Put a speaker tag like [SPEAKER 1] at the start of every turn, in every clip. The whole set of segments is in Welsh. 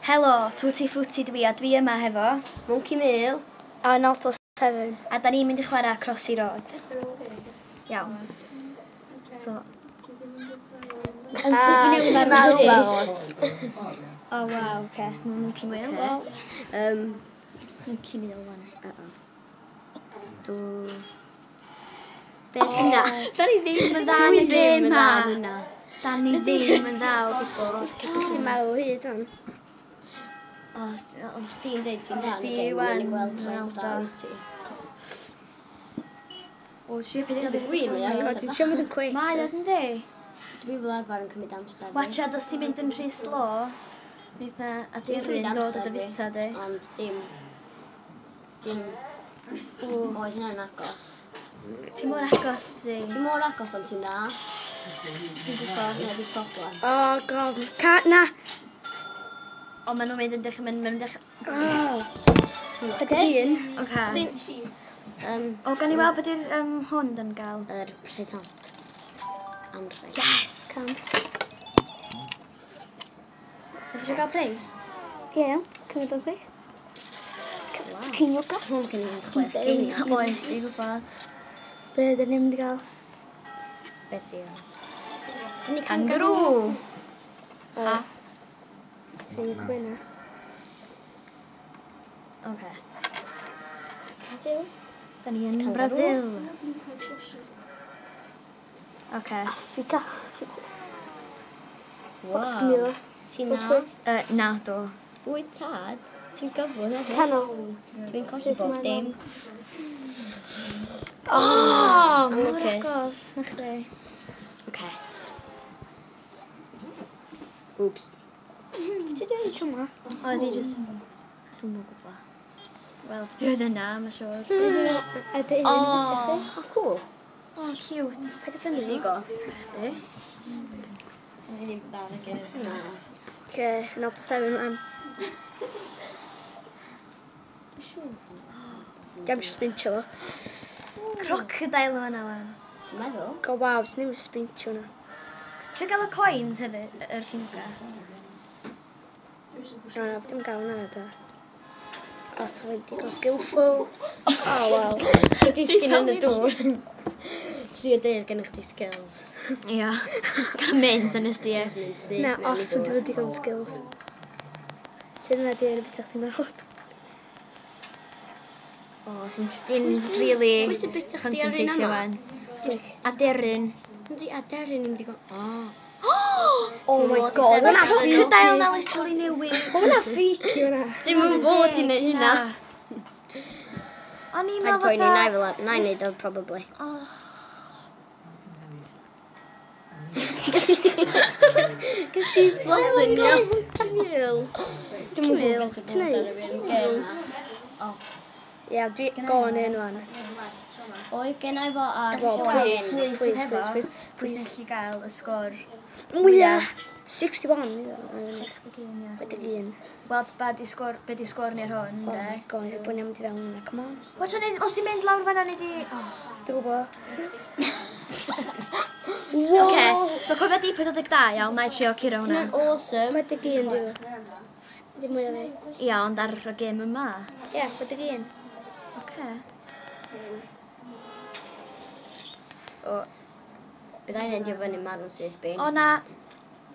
[SPEAKER 1] Helo, Tutti Frutti dwi a dwi yma hefo
[SPEAKER 2] Monkey Mill.
[SPEAKER 3] Arnaldo 7.
[SPEAKER 1] A da ni'n mynd i chwarae Crossy Road. Iawn. So,
[SPEAKER 3] Yn syth
[SPEAKER 1] dwi'n
[SPEAKER 3] marw.
[SPEAKER 1] Oh, waw, oce. Monkey Mill. Monkey Mill, wan.
[SPEAKER 2] Dw... Beth yna?
[SPEAKER 1] Da ni ddim yn dda yn y
[SPEAKER 2] Dwi ddim
[SPEAKER 1] gêm
[SPEAKER 2] yn
[SPEAKER 1] ma.
[SPEAKER 2] dda yn hynna.
[SPEAKER 1] Da ni ddim yn dda o gwbl.
[SPEAKER 3] Chdi marw hyd o'n.
[SPEAKER 2] O, o, chdi'n dweud ti'n dda yn y
[SPEAKER 1] Chdi
[SPEAKER 2] gêm,
[SPEAKER 1] wan,
[SPEAKER 2] dwi'n gweld faint o dda
[SPEAKER 1] Ronaldo.
[SPEAKER 2] wyt ti.
[SPEAKER 1] O, siw, peth
[SPEAKER 2] Dwi'n gwir, ie.
[SPEAKER 3] God, dwi'n siŵr bod yn quick.
[SPEAKER 1] Mae o, yndi?
[SPEAKER 2] Dwi fel arfer yn cymryd amser. fi.
[SPEAKER 1] Watch out os ti'n mynd yn rhy slow. Neith na
[SPEAKER 2] Dwi'n cymryd
[SPEAKER 1] aderyn dod
[SPEAKER 2] amser
[SPEAKER 1] o dy
[SPEAKER 2] fi,
[SPEAKER 1] fita di.
[SPEAKER 2] Ond dim... Dim... Oedd hynna'n agos.
[SPEAKER 1] Ti mor agos di.
[SPEAKER 2] Ti mor agos ond ti'n dda.
[SPEAKER 1] Dwi'n gwybod.
[SPEAKER 2] Hynna di problem.
[SPEAKER 3] Oh, God. Ca na.
[SPEAKER 1] O, maen nhw'n mynd yn dechrau, maen nhw'n dechrau.
[SPEAKER 3] Oh. Ydy un.
[SPEAKER 1] Oce.
[SPEAKER 2] Chdi'n...
[SPEAKER 1] O, gan i weld beth yw'r hwn dyn gael?
[SPEAKER 2] Yr present. Anrheg.
[SPEAKER 1] Yes!
[SPEAKER 3] 100.
[SPEAKER 1] Ydych chi eisiau gael preis?
[SPEAKER 3] Ie, iawn. Cymryd o'n quick. Ceiniog.
[SPEAKER 2] Hwn gen i'n 6 geiniog.
[SPEAKER 1] Oes, dwi'n gwybod.
[SPEAKER 3] Be ydyn ni'n mynd i gael?
[SPEAKER 2] Be di o? Gen i
[SPEAKER 1] Kangaroo!
[SPEAKER 3] O. Dwi'n gwyna.
[SPEAKER 1] Oce.
[SPEAKER 2] Brazil?
[SPEAKER 1] Da ni yn
[SPEAKER 2] Kangaroo.
[SPEAKER 1] Brazil. Oce.
[SPEAKER 3] Africa.
[SPEAKER 2] Wow. Ti'n
[SPEAKER 3] What's
[SPEAKER 2] na?
[SPEAKER 3] quick?
[SPEAKER 1] Na, do.
[SPEAKER 2] Wyt tad? Ti'n gyflym
[SPEAKER 3] Ti'n canol.
[SPEAKER 2] Dwi'n colli bob dim.
[SPEAKER 1] Oh, mor
[SPEAKER 2] Anlwcus.
[SPEAKER 1] agos. Na chdi.
[SPEAKER 2] Oce. Oops.
[SPEAKER 3] Beth ti'n dweud yma?
[SPEAKER 1] Oedd hi just... Dwi'm yn gwybod. Wel, be oedd yna, mae'n siŵr.
[SPEAKER 3] Ydy un
[SPEAKER 2] O,
[SPEAKER 3] beth chi?
[SPEAKER 2] oh, cool.
[SPEAKER 1] Oh, cute.
[SPEAKER 3] Paid â prynu.
[SPEAKER 2] Digo.
[SPEAKER 1] Chdi. Ni ddim dda yn y gêm.
[SPEAKER 2] Na.
[SPEAKER 3] Oce, Arnaldo 7 man. Diam eisiau sprintio fo.
[SPEAKER 1] Crocodile o hwnna, wan.
[SPEAKER 2] Dwi'n meddwl.
[SPEAKER 3] Go, waw, sy'n ddim eisiau sprintio hwnna.
[SPEAKER 1] Trio gael y coins hefyd, yr cinga.
[SPEAKER 3] No, na, ddim gael hwnna da. Os fi'n digon skillful. Oh, waw.
[SPEAKER 2] Ti'n disgyn yn y dŵr. Trio deud gennych chdi skills.
[SPEAKER 1] Ia. Gael mynd yn ysdi e.
[SPEAKER 2] Just mynd syth
[SPEAKER 3] Na,
[SPEAKER 2] mewn i
[SPEAKER 3] os
[SPEAKER 2] dŵr.
[SPEAKER 3] ydw i digon skills. Ti'n yna di yn y beth chdi'n meddwl.
[SPEAKER 1] O, dwi'n really
[SPEAKER 2] Pwy sy'n bita chdi ar un
[SPEAKER 1] concentratio
[SPEAKER 2] yma?
[SPEAKER 1] wan. Aderyn.
[SPEAKER 2] Yndi, aderyn yn mynd i go... Oh.
[SPEAKER 3] Oh my
[SPEAKER 2] Ti'n
[SPEAKER 3] God,
[SPEAKER 2] gweld
[SPEAKER 3] hwnna
[SPEAKER 1] Crocodile na
[SPEAKER 3] freaky.
[SPEAKER 1] literally newid.
[SPEAKER 3] Hwnna freaky hwnna.
[SPEAKER 2] Ti'n mynd bod i neud hynna.
[SPEAKER 1] O'n i'n
[SPEAKER 2] Paid
[SPEAKER 1] meddwl
[SPEAKER 2] poeni, na i
[SPEAKER 1] fatha...
[SPEAKER 2] fel ar, na i neud o, probably.
[SPEAKER 1] Oh,
[SPEAKER 2] Cys ti blodyn, iawn.
[SPEAKER 3] Mil.
[SPEAKER 2] Dwi'n
[SPEAKER 3] Mil.
[SPEAKER 2] gwybod beth sy'n
[SPEAKER 3] Ti'n
[SPEAKER 2] bod ar y
[SPEAKER 3] neud?
[SPEAKER 2] gêm na. O.
[SPEAKER 3] Ie, dwi gone in fan.
[SPEAKER 2] Oedd gen i fo ar
[SPEAKER 3] Go,
[SPEAKER 2] ffôn
[SPEAKER 3] please,
[SPEAKER 2] hyn.
[SPEAKER 1] Pwy sy'n
[SPEAKER 3] please,
[SPEAKER 1] hefo?
[SPEAKER 3] please, please.
[SPEAKER 1] Pwy sy'n gallu gael y sgôr?
[SPEAKER 3] Mwya! 61.
[SPEAKER 1] 61, ia.
[SPEAKER 3] 61.
[SPEAKER 1] Wel, ba di sgôr, be di sgôr ni'r hwn,
[SPEAKER 3] Oh
[SPEAKER 1] de?
[SPEAKER 3] my God, dwi'n bod ni'n mynd i fewn yna, come on.
[SPEAKER 1] Watch on, os ti'n mynd lawr fan'na, ni di... Oh.
[SPEAKER 3] Dwi'n gwybod.
[SPEAKER 1] Oce, so cofio di 42, iawn, na i trio curo hwnna.
[SPEAKER 2] Hwnna'n awesome.
[SPEAKER 3] 61 dwi'n gwybod. Dim mwy o fi.
[SPEAKER 1] Ia, ond ar y gêm yma.
[SPEAKER 3] Ie, 61.
[SPEAKER 1] Oce.
[SPEAKER 2] O. Byddai'n endio fyny marw'n syth bin.
[SPEAKER 1] O na...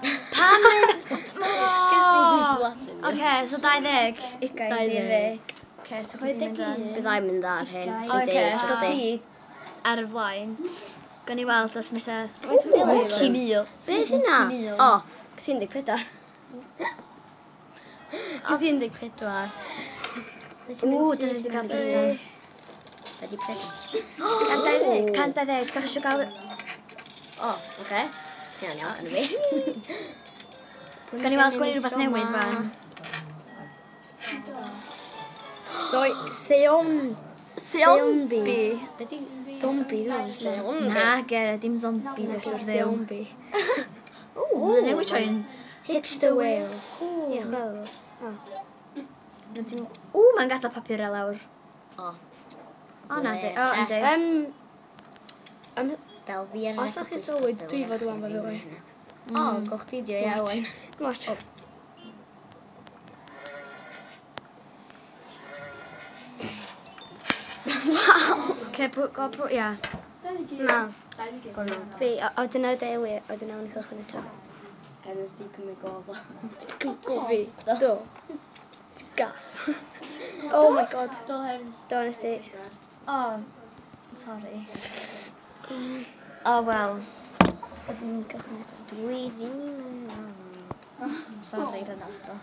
[SPEAKER 1] Pam yn...
[SPEAKER 2] Blotyn.
[SPEAKER 1] Oce, so 20. 20 di fi.
[SPEAKER 2] 20.
[SPEAKER 1] Oce, so chdi mynd ar...
[SPEAKER 2] Byddai'n mynd ar hyn.
[SPEAKER 1] Oce, so ti ar y flaen. Gawn ni weld os mae lle... Mil.
[SPEAKER 2] Beth yna?
[SPEAKER 1] Mil.
[SPEAKER 2] O, cys 14. Cys 14.
[SPEAKER 1] Ww, dyna di gael present.
[SPEAKER 2] Be di present?
[SPEAKER 1] 120. 120. Da chi eisiau gael...
[SPEAKER 2] O, oce. Iawn, iawn, yn fi.
[SPEAKER 1] Gawn ni weld sgwennu rhywbeth newydd fan.
[SPEAKER 3] Seon.
[SPEAKER 1] Zombie.
[SPEAKER 2] Be di...
[SPEAKER 3] Zombie, dwi'n meddwl.
[SPEAKER 2] Zombie.
[SPEAKER 1] Na, ge, dim zombie, dwi'n siŵr ddew.
[SPEAKER 3] Zombie.
[SPEAKER 1] Ww, mae'n newid troi'n...
[SPEAKER 3] Hipster whale.
[SPEAKER 2] Cool.
[SPEAKER 3] Ie, chwarae fo.
[SPEAKER 1] Ww, mae'n gadael papur lawr.
[SPEAKER 2] O.
[SPEAKER 1] O, na, di. O, yndi.
[SPEAKER 2] Fel fi ar
[SPEAKER 3] Os o'ch chi sylwi, dwi fod wan, by the way.
[SPEAKER 2] O, goch di di o, ie, Owen.
[SPEAKER 3] Watch.
[SPEAKER 1] Oce, pw, ia.
[SPEAKER 2] Na.
[SPEAKER 3] Fi, o dyna dewi, o dyna o'n cychwyn eto.
[SPEAKER 2] Ernest di cymryd gofal.
[SPEAKER 3] Go fi. Do. Ti'n gas. Oh my God.
[SPEAKER 1] Do, Hern.
[SPEAKER 3] Do, nes di.
[SPEAKER 1] O, sorry. O, wel.
[SPEAKER 3] Ydyn ni'n cychwyn eto.
[SPEAKER 2] Dwi ddim yn meddwl.
[SPEAKER 1] Sorry, Ronaldo.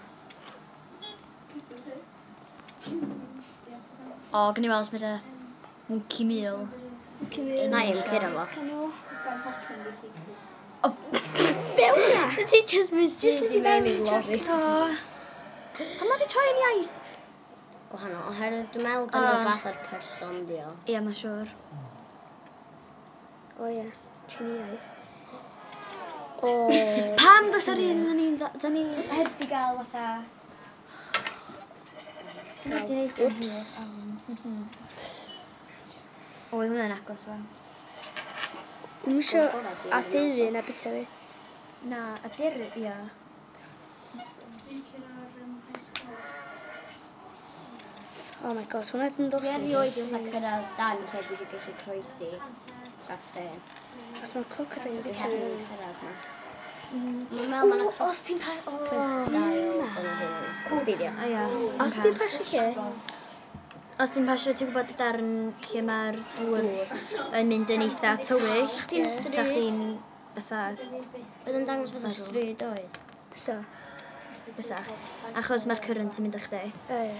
[SPEAKER 1] O, gwn i weld os mae dy Monkey Meal.
[SPEAKER 2] Na i'm curo fo.
[SPEAKER 1] O,
[SPEAKER 3] Be hwnna?
[SPEAKER 2] Ti just mynd syth i mewn i lori.
[SPEAKER 1] Do. Pam mae di troi yn iaith?
[SPEAKER 2] Gwahanol, oherwydd dwi'n meddwl dyna
[SPEAKER 1] O.
[SPEAKER 2] fath o'r person di o.
[SPEAKER 1] Ie, mae'n siŵr.
[SPEAKER 3] O ie, Chiniaeth. O.
[SPEAKER 1] Pam fysa'r un yn ni'n... Da ni heb di gael fatha... Da ni di neud yn hir. O, oedd hwnna'n agos o'n.
[SPEAKER 3] Dwi'n isio a deulu na bita fi.
[SPEAKER 1] Na, a dyr, ia.
[SPEAKER 3] Oh my God, hwnna ddim
[SPEAKER 2] Dwi
[SPEAKER 3] dos.
[SPEAKER 2] erioed yn fatha cyrraedd dan lle dwi wedi gallu croesi trac tren.
[SPEAKER 3] Os mae'n crocodile yn
[SPEAKER 2] Dwi
[SPEAKER 3] bita
[SPEAKER 2] heb
[SPEAKER 3] fi.
[SPEAKER 2] yn cyrraedd na. Mae'n meddwl mae'n
[SPEAKER 1] O, os ti'n pa... O.
[SPEAKER 2] dau oes yn yr hyn yna. Chdi di o.
[SPEAKER 1] O, ia.
[SPEAKER 3] Os ti'n pasio lle?
[SPEAKER 1] Os ti'n pasio, ti'n gwybod y darn lle mae'r dŵr yn mynd yn eitha tywyll.
[SPEAKER 2] Chdi'n y
[SPEAKER 1] Sa
[SPEAKER 2] stryd.
[SPEAKER 1] chdi'n fatha
[SPEAKER 2] Oedd yn dangos fatha stryd oedd.
[SPEAKER 3] So.
[SPEAKER 1] bysach. Achos mae'r current yn mynd â chdi.
[SPEAKER 3] O ie.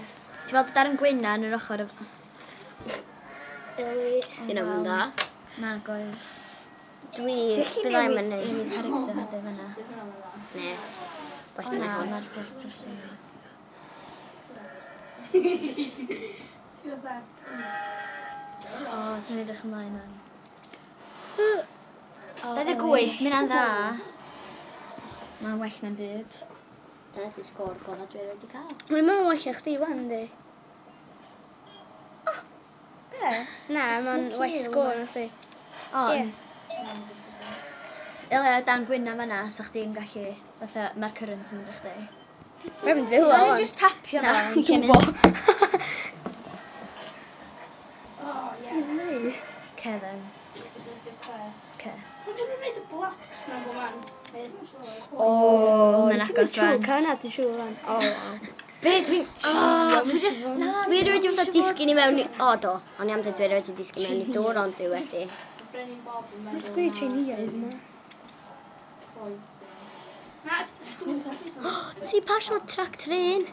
[SPEAKER 1] Ti'n weld y darn gwyn na yn yr ochr?
[SPEAKER 3] Eli.
[SPEAKER 2] Ti'n am dda.
[SPEAKER 1] Na, goedd.
[SPEAKER 2] Dwi,
[SPEAKER 1] Ti'n
[SPEAKER 2] byddai'n
[SPEAKER 1] newid
[SPEAKER 2] mynd
[SPEAKER 1] newid character chdi fan'na?
[SPEAKER 2] Ne.
[SPEAKER 1] O
[SPEAKER 2] Well
[SPEAKER 1] na,
[SPEAKER 2] na hwn.
[SPEAKER 1] mae'r person. O, dwi'n edrych ymlaen o'n. 28, mynd dda. Mae'n well na'n byd.
[SPEAKER 2] Dyna di sgôr gorau dwi erioed wedi cael.
[SPEAKER 3] Mae'n meddwl well na chdi wan, di.
[SPEAKER 1] Be?
[SPEAKER 3] Na, mae'n well sgôr na chdi.
[SPEAKER 1] O,
[SPEAKER 3] Ie.
[SPEAKER 1] Ele, dan gwyn na fan'na, sa chdi'n gallu, fatha, mae'r current yn mynd â chdi.
[SPEAKER 3] Mae'n mynd fel
[SPEAKER 1] Dwi'n
[SPEAKER 3] wan.
[SPEAKER 1] just tapio
[SPEAKER 2] Na,
[SPEAKER 1] fo.
[SPEAKER 2] dwi'n gwbo.
[SPEAKER 1] Ce then. Ce.
[SPEAKER 3] O,
[SPEAKER 1] hwnna'n agos wan.
[SPEAKER 3] Trwy na, dwi'n siŵr wan. O, waw.
[SPEAKER 1] Be, dwi'n... O, dwi just... Na,
[SPEAKER 2] Dwi erioed wedi fatha disgyn i mewn i... O, do. O'n i am dweud dwi erioed wedi disgyn mewn i dŵr, ond dwi wedi.
[SPEAKER 3] Mae'n sgwini Chinese yma.
[SPEAKER 2] Nes i pasio trac tren.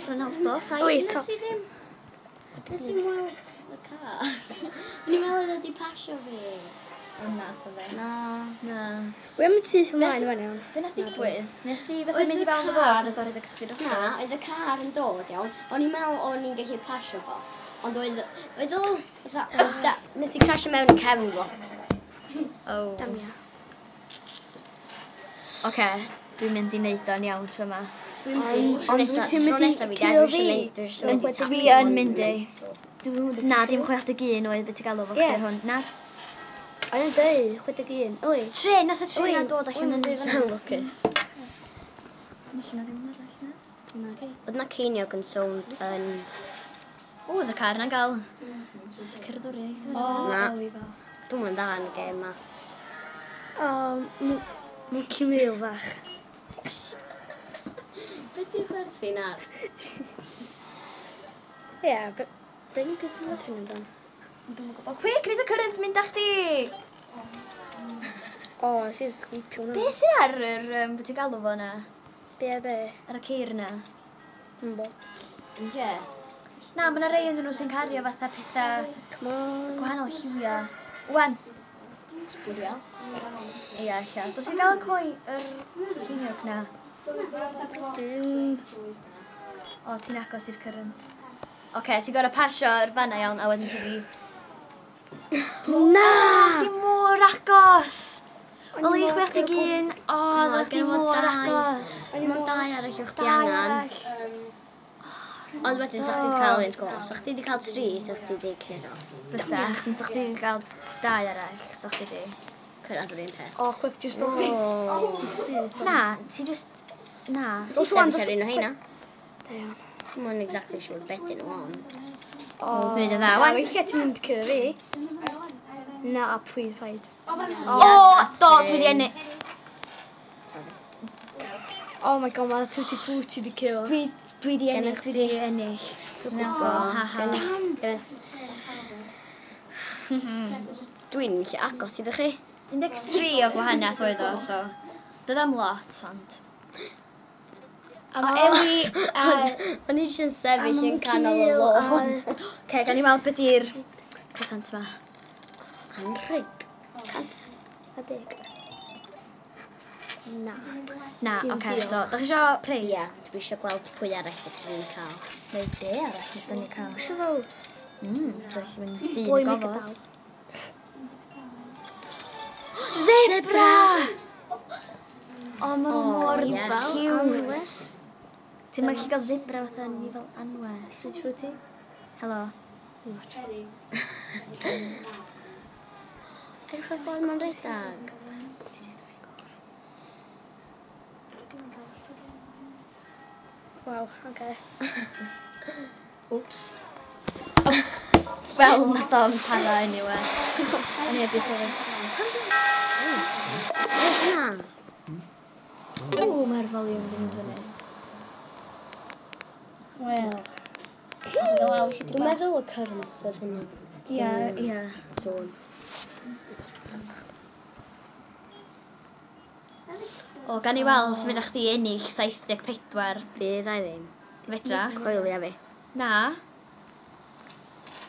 [SPEAKER 1] Ronaldo, saith.
[SPEAKER 3] Oi, top.
[SPEAKER 2] Nes i ddim... Nes i'n weld y car. O'n i'n meddwl oedd wedi pasio fi.
[SPEAKER 1] O, na, o fe.
[SPEAKER 2] Na.
[SPEAKER 1] Na.
[SPEAKER 3] Wi am syth ymlaen fan iawn.
[SPEAKER 1] Be nath ddigwydd? Nes ti fatha
[SPEAKER 2] Oedd
[SPEAKER 1] mynd
[SPEAKER 2] y
[SPEAKER 1] i fewn y
[SPEAKER 2] car-
[SPEAKER 1] bot, nath o rhedeg chdi
[SPEAKER 2] Na,
[SPEAKER 1] drosodd?
[SPEAKER 2] oedd y car yn dod iawn. O'n i'n meddwl o'n i'n gallu pasio fo. Ond oedd... Oedd o... fatha- da- Nes i crasio mewn i cefn fo.
[SPEAKER 1] O.
[SPEAKER 3] Damia.
[SPEAKER 1] Oce, dwi'n mynd i neud o'n iawn tro yma.
[SPEAKER 2] Dwi'n mynd i... Tro
[SPEAKER 3] Ond
[SPEAKER 2] nesa-
[SPEAKER 3] wyt ti'n
[SPEAKER 2] tro
[SPEAKER 3] mynd i
[SPEAKER 2] nesa fi,
[SPEAKER 3] curo
[SPEAKER 2] dwi isio
[SPEAKER 3] fi?
[SPEAKER 2] mynd- dwi isio mynd i
[SPEAKER 1] Dwi
[SPEAKER 2] tapio
[SPEAKER 1] yn mynd i.
[SPEAKER 2] monumental.
[SPEAKER 1] Na, dim 61 oedd beth ti'n galw fo
[SPEAKER 3] Ie.
[SPEAKER 1] chdi ar hwn. Na.
[SPEAKER 3] O'n i'n dweud, 61. Oi.
[SPEAKER 1] Tren, nath y tren
[SPEAKER 3] Oi,
[SPEAKER 1] na dod allan yn
[SPEAKER 3] oi,
[SPEAKER 1] fan'na. Lwcus. Allan o ddim arall na.
[SPEAKER 2] Oedd na ceiniog yn sownd yn...
[SPEAKER 1] O, oedd y car na'n gael cerddoriaeth.
[SPEAKER 3] O,
[SPEAKER 2] Na.
[SPEAKER 3] Eli fach.
[SPEAKER 2] Dwi'n mynd dda yn y gêm ma.
[SPEAKER 3] O, Monkey Meal fach.
[SPEAKER 2] Be ti'n chwerthin ar?
[SPEAKER 3] Ie, be ni'n beth yn chwerthin amdan?
[SPEAKER 1] Dwi'n gwybod. Quick, neud y current mynd â chdi!
[SPEAKER 3] O, nes i sgwipio hwnna.
[SPEAKER 1] Be sydd ar yr, beth ti'n galw fo na?
[SPEAKER 3] Be a be?
[SPEAKER 1] Ar y ceir na?
[SPEAKER 3] Yn bo.
[SPEAKER 2] Yn lle?
[SPEAKER 1] Na, mae yna rei yn nhw sy'n cario fatha pethau
[SPEAKER 3] Come on.
[SPEAKER 1] gwahanol lliwiau. Wan.
[SPEAKER 2] Sbwriel.
[SPEAKER 1] Ia, ella. Dos i'n gael y coi, yr ceiniog na.
[SPEAKER 3] Dim.
[SPEAKER 1] O, ti'n agos i'r current. Oce, ti'n gorau pasio'r fanna iawn, a wedyn ti di...
[SPEAKER 3] Na!
[SPEAKER 1] Chdi mor agos!
[SPEAKER 3] O'n i
[SPEAKER 1] Oli,
[SPEAKER 3] mor
[SPEAKER 1] 61. O,
[SPEAKER 2] O,
[SPEAKER 1] chdi
[SPEAKER 2] gynna fo
[SPEAKER 1] mor
[SPEAKER 2] dau.
[SPEAKER 1] agos.
[SPEAKER 2] Dim ond dau arall o'ch di
[SPEAKER 1] Dau
[SPEAKER 2] angen.
[SPEAKER 1] arall.
[SPEAKER 2] Ond wedyn sa chdi 'di cael yr un sgôr. Sa chdi 'di cael 3, sa chdi 'di curo.
[SPEAKER 1] Bysach, sa chdi'n cael dau arall, sa chdi di.
[SPEAKER 2] Cyrraedd yr un peth.
[SPEAKER 3] O, quick, just dos.
[SPEAKER 2] O.
[SPEAKER 3] Syth.
[SPEAKER 1] Na, ti just... Na.
[SPEAKER 3] Dos
[SPEAKER 2] Dos
[SPEAKER 3] wan,
[SPEAKER 2] sefyll
[SPEAKER 3] dos-
[SPEAKER 2] ar un o heina.
[SPEAKER 3] Da iawn.
[SPEAKER 2] Dwi'n yn exactly siŵr beth dyn nhw ond.
[SPEAKER 3] O,
[SPEAKER 1] Dwi'n dda, wan.
[SPEAKER 3] Weithiau ti'n mynd cyrra fi. Na, please, paid.
[SPEAKER 1] O, do, dwi wedi ennill.
[SPEAKER 3] Oh my god, mae Tutti Frutti di cyrra.
[SPEAKER 1] Dwi wedi ennill, dwi wedi ennill.
[SPEAKER 2] Dwi'n
[SPEAKER 1] Ha, ha.
[SPEAKER 2] gwybod. Dwi'n lle agos iddo chi.
[SPEAKER 1] 13 o gwahaniaeth oedd o, so... Doedd am lot, ond...
[SPEAKER 3] A mae Ewi a...
[SPEAKER 2] O'n i jyst yn sefyll yn canol y lôn.
[SPEAKER 1] Oce, gan i weld beth yw'r present yma.
[SPEAKER 2] Anrheg.
[SPEAKER 3] 110. Na.
[SPEAKER 1] Na,
[SPEAKER 3] Ti'n
[SPEAKER 1] oce,
[SPEAKER 3] diolch.
[SPEAKER 1] so, da chi isio preis?
[SPEAKER 2] Ie, dwi eisiau gweld pwy arall ydych chi'n cael.
[SPEAKER 1] Neu be arall ydyn ni cael?
[SPEAKER 3] Eisiau fel
[SPEAKER 1] So chi'n mynd
[SPEAKER 3] boi
[SPEAKER 1] dyn
[SPEAKER 3] make a
[SPEAKER 1] gofod.
[SPEAKER 3] dal.
[SPEAKER 1] Zebra! O, maen nhw
[SPEAKER 2] O,
[SPEAKER 1] mor
[SPEAKER 2] ie.
[SPEAKER 1] cute. Ti'n mynd gallu cael zebra fatha ni fel anwes.
[SPEAKER 3] Tutti Frutti?
[SPEAKER 1] Helo.
[SPEAKER 2] Edrych ar ffordd mae'n redag.
[SPEAKER 3] Waw, oce.
[SPEAKER 1] Oops. Wel, nath o'm para anyway. O'n i heb i sylwi.
[SPEAKER 2] Beth yna?
[SPEAKER 1] Ww, mae'r volume ddim yn fyny.
[SPEAKER 3] Wel.
[SPEAKER 2] Dwi'n meddwl y current oedd hynny.
[SPEAKER 1] Ie, ie.
[SPEAKER 2] Sôn.
[SPEAKER 1] O, gan i weld sy'n mynd â chdi ennill 74.
[SPEAKER 2] Fydd ai ddim.
[SPEAKER 1] Fedrach.
[SPEAKER 2] Coelia fi.
[SPEAKER 1] Na.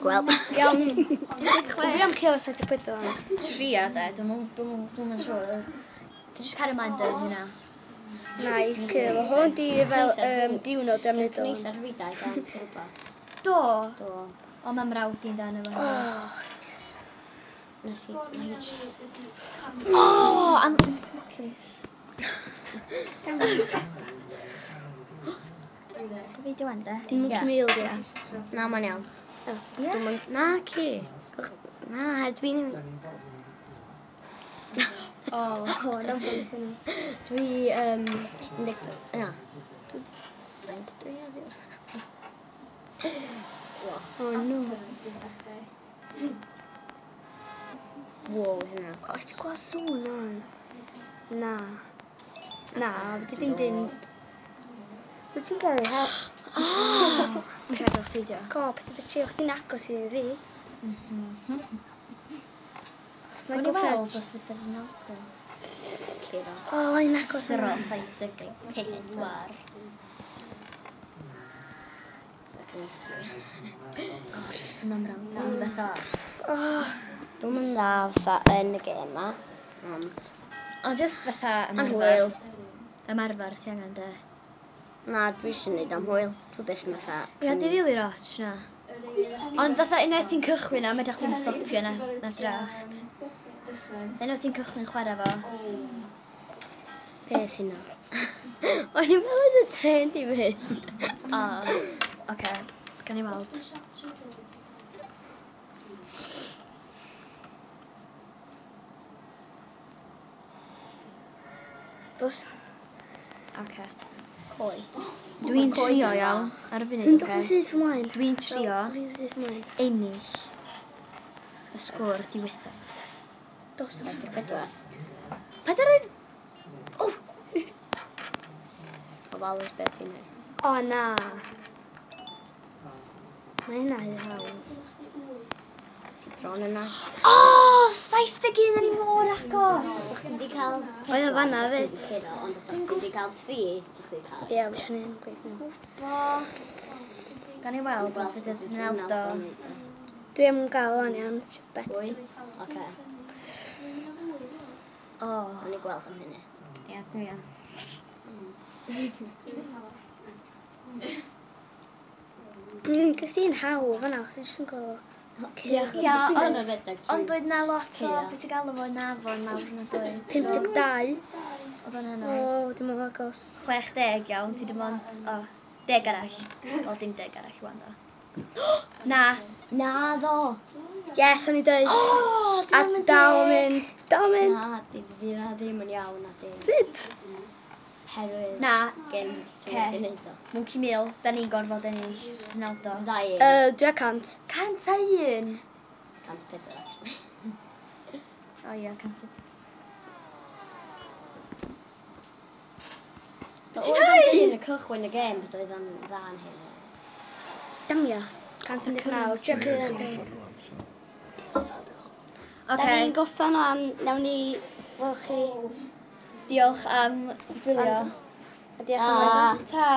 [SPEAKER 2] Gweld.
[SPEAKER 3] Iawn. Dwi am cyrra 74.
[SPEAKER 1] Tria, de. Dwi'm yn siŵr. Can just cario ymlaen dy hynna.
[SPEAKER 3] Na i cyrra. Hwn di fel diwrnod dwi'n mynd
[SPEAKER 2] Gwneith
[SPEAKER 3] o'n.
[SPEAKER 2] ar fi 200 rhywbeth.
[SPEAKER 1] Do.
[SPEAKER 2] Do.
[SPEAKER 1] O, mae mrawd i'n dan efo hynny.
[SPEAKER 3] Oh, yes.
[SPEAKER 2] Nes i... Mae jyst...
[SPEAKER 1] O, anlwcus. Fi di wan, de?
[SPEAKER 3] Monkey Meal, di.
[SPEAKER 2] Na, mae'n iawn.
[SPEAKER 3] O.
[SPEAKER 1] Ie.
[SPEAKER 2] Dwi'm yn... Na, ci. Na, dwi'n...
[SPEAKER 3] O, na'n bwys yna.
[SPEAKER 2] Dwi, 15... Na. Faint dwi heddiw? Lot.
[SPEAKER 3] O, no.
[SPEAKER 2] Wow, hynna.
[SPEAKER 3] O, ti'n gweld sŵn o'n? Na. Na, di ddim dim. Wyt ti'n gael ei help?
[SPEAKER 1] Yn cael chdi di o.
[SPEAKER 3] Go, beth ydy ti? Chdi'n agos i fi. Os na
[SPEAKER 1] O'n i
[SPEAKER 3] go
[SPEAKER 1] weld
[SPEAKER 3] ffres.
[SPEAKER 1] os fydda Ronaldo.
[SPEAKER 2] Curo.
[SPEAKER 3] O, o'n i'n agos
[SPEAKER 1] Curo
[SPEAKER 3] yna.
[SPEAKER 1] 74. God, dwi'n ymrawd. Dwi'n fatha...
[SPEAKER 3] O,
[SPEAKER 2] Dwi'n mynd dda fatha yn y gêm ma. Ond...
[SPEAKER 1] Ond just fatha
[SPEAKER 2] Am
[SPEAKER 1] ymarfer.
[SPEAKER 2] hwyl.
[SPEAKER 1] Ymarfer ti angen, de.
[SPEAKER 2] Na, dwi eisiau gwneud am hwyl. Dwi byth yn fatha...
[SPEAKER 1] Ia, di rili rotch, na. Ond fatha unwaith ti'n cychwyn a medrech chdi'n stopio na, na dracht. Unwaith ti'n cychwyn chwarae fo.
[SPEAKER 2] Beth hynna? O'n i'n meddwl oedd y trên di mynd.
[SPEAKER 1] O, oce. Gan i weld.
[SPEAKER 3] dos.
[SPEAKER 1] Oce.
[SPEAKER 2] Coed.
[SPEAKER 1] Dwi'n trio iawn, ar y
[SPEAKER 3] Yn
[SPEAKER 1] funud,
[SPEAKER 3] dos yn
[SPEAKER 1] oce?
[SPEAKER 3] syth ymlaen.
[SPEAKER 1] Dwi'n trio
[SPEAKER 3] Dwi'n syth ymlaen.
[SPEAKER 1] ennill y sgôr diwethaf.
[SPEAKER 3] Dos.
[SPEAKER 2] 74.
[SPEAKER 1] Paid ar y...
[SPEAKER 2] Ofalus beth ti'n neud.
[SPEAKER 3] O, na. Mae hynna i hawdd.
[SPEAKER 2] Ti bron yna.
[SPEAKER 1] O, 71 o'n i mor agos!
[SPEAKER 2] Chdi wedi cael...
[SPEAKER 3] Oedd o fan'na 'fyd.
[SPEAKER 2] Curo, ond os chdi wedi cael 3, ti wedi cael...
[SPEAKER 3] Ie, fyswn i'n gweud nhw.
[SPEAKER 1] Gan i weld os fydd Ronaldo...
[SPEAKER 3] Dwi am gael o'n iawn. Bet.
[SPEAKER 2] Wyt? Oce.
[SPEAKER 1] O,
[SPEAKER 2] O'n i gweld am hynny.
[SPEAKER 1] ie, dwi am.
[SPEAKER 3] Gys ti'n hawdd fan'na, chdi jyst yn gweld.
[SPEAKER 1] Ie,
[SPEAKER 2] Ond
[SPEAKER 1] ond doedd na lot o, beth ti'n galw fo, nafon mawr na doedd.
[SPEAKER 3] 52.
[SPEAKER 1] Oedd o'n
[SPEAKER 3] O,
[SPEAKER 1] hynod.
[SPEAKER 3] dim ond agos.
[SPEAKER 1] 60 iawn, ti dim ond, o, 10 arall. Wel, dim 10 arall, wan ddo. Na.
[SPEAKER 2] Na ddo!
[SPEAKER 3] Yes, o'n i dweud.
[SPEAKER 1] O,
[SPEAKER 3] A dal mynd. Dal mynd.
[SPEAKER 2] Na, di na ddim yn iawn na dim.
[SPEAKER 3] Sut?
[SPEAKER 2] Herwydd
[SPEAKER 1] Na,
[SPEAKER 2] gen ti
[SPEAKER 1] Ce.
[SPEAKER 2] wedi gwneud o.
[SPEAKER 1] Monkey Meal, da ni'n gorfod ennill Ronaldo.
[SPEAKER 2] Ddau un.
[SPEAKER 3] Dwi a 100.
[SPEAKER 1] 101!
[SPEAKER 2] 104, actually.
[SPEAKER 1] O ie, 100.
[SPEAKER 2] Ti'n Oedd o'n dyn y cychwyn y gêm, but oedd o'n dda yn hyn.
[SPEAKER 3] Damia. 119.
[SPEAKER 4] Dwi'n gorffen rwan, so. Ta-ta, diolch.
[SPEAKER 3] Da
[SPEAKER 1] Oce,
[SPEAKER 3] ni'n goffan o'n, nawn ni weld chi.
[SPEAKER 1] Diolch am gwylio.
[SPEAKER 3] A diolch am wrando.
[SPEAKER 1] Ta!